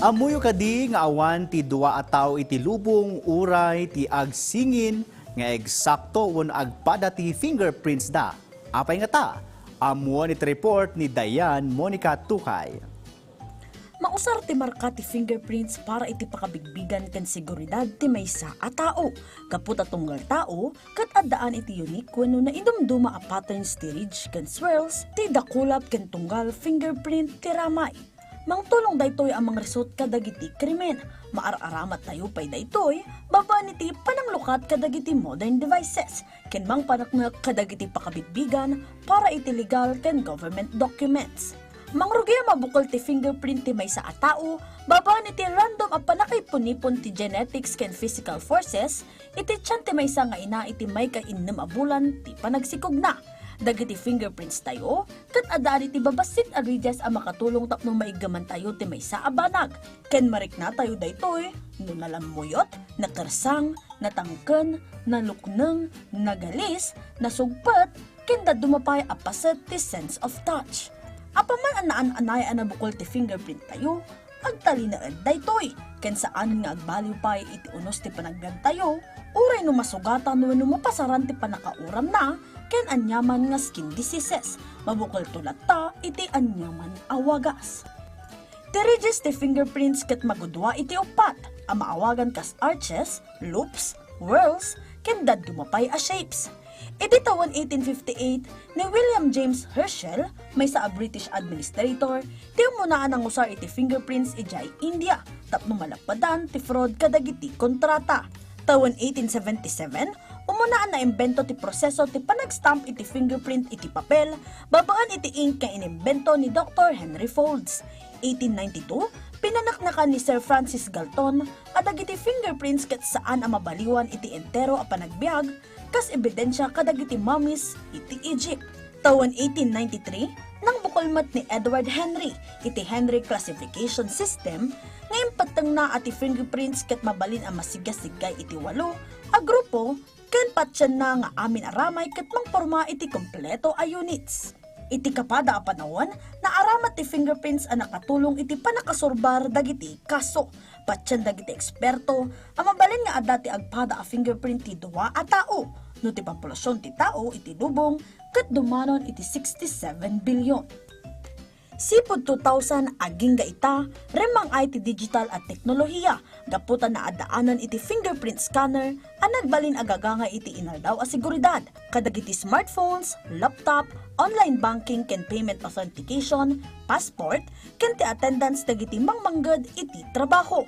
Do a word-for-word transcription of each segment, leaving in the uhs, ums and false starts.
Ammoyo kadi nga awan ti dua a tao iti lubong uray ti agsingin nga eksakto wenno agpada ti fingerprints da? Apay ngata? Ammoen iti report ni Dayan Monica Tukay. Mausar ti marka ti fingerprints para iti pakabigbigan ken seguridad ti maysa a tao. Gapu ta tunggal tao, ket addaan iti unique wenno naidumduma a patterns ti ridge ken swirls ti dakulap ken tunggal fingerprint ti ramay. Mangtulong daytoy a mangrisot kadagiti krimen. Maar-aramat tayo pay daytoy babaen iti pananglukat kadagiti modern devices ken mangpaneknek kadagiti pakabigbigan para iti legal ken government documents. Mangrugi a mabukel ti fingerprint ti maysa a tao babaen iti random a pannakaipon-ipon ti genetics ken physical forces iti tian ti maysa nga ina iti maykainnem a bulan ti panagsikogna. Dagiti fingerprints tayo ket addaan iti babassit a ridges a makatulong tapno maiggaman tayo ti maysa a banag. Ken marikna tayo daytoy no nalammuyot, nakersang, natangken, nalukneng, nagalis, nasugpet, ken dadduma pay a paset ti sense of touch. Apaman a naan-anay a nabukel ti fingerprint tayo, agtalinaed daytoy, ken saan nga agbaliw pay iti unos ti panagbiag tayo, uray no masugatan wenno mapasaran ti pannakauramna ken aniaman nga skin diseases. Mabukelto latta iti aniaman a wagas. Ti ridges ti fingerprints ket magudua iti uppat a maawagan kas arches, loops, whorls, ken dadduma pay a shapes. Idi tawen eighteen fifty-eight, ni William James Herschel, maysa a British administrator, ti umuna a nangusar iti fingerprints idiay India tapno malappadan ti fraud kadagiti kontrata. Tawen eighteen seventy-seven, umuna a naimbento ti proseso ti panagstamp iti fingerprint iti papel babaen iti ink nga inimbento ni Doktor Henry Folds. Eighteen ninety-two, pinaneknekan ni Sir Francis Galton a dagiti fingerprints ket saan a mabaliwan iti entero a panagbiag kas ebidensia kadagiti mummies iti Egypt. Tawen eighteen ninety-three, nangbukel met ni Edward Henry iti Henry Classification System nga impettengna a ti fingerprints ket mabalin a masigasigay iti walo a grupo ken patienna nga amin a ramay ket mangporma iti kompleto a units. Iti kapada a panawen, naaramat ti fingerprints a nakatulong iti pannakasurbar dagiti kaso. Patien dagiti eksperto a mabalin nga adda ti agpada a fingerprint ti dua a tao, no ti populasion ti tao iti lubong ket dumanon iti sixty-seven billion. Sipud two thousand, agingga ita, rimmang-ay ti digital a teknolohiya gapu ta naaddaanan iti fingerprint scanner a nagbalin a gagangay iti inaldaw a seguridad kadagiti smartphones, laptop, online banking ken payment authentication, passport, ken ti attendance dagiti mangmangged iti trabaho.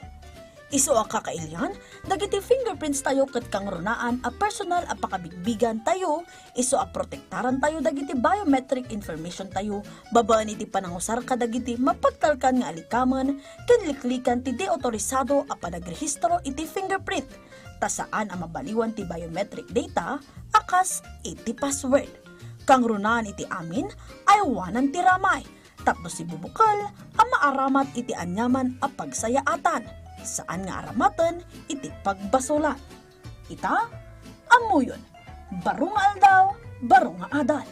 Isu a kakailian, dagiti fingerprints tayo ket kangrunaan a personal a pakabigbigan tayo, isu a protektaran tayo dagiti biometric information tayo babaen iti panangusar kadagiti mapagtalkan nga alikamen ken liklikan ti di-otorisado a panagrehistro iti fingerprint, ta saan a mabaliwan ti biometric data a kas iti password. Kangrunaan iti amin, aywanan ti ramay, tapno sibubukel a maaramat iti aniaman a pagsayaatan, saan nga aramaten iti pagbasolan. Ita, ammoyon, baro nga aldaw, baro nga adal.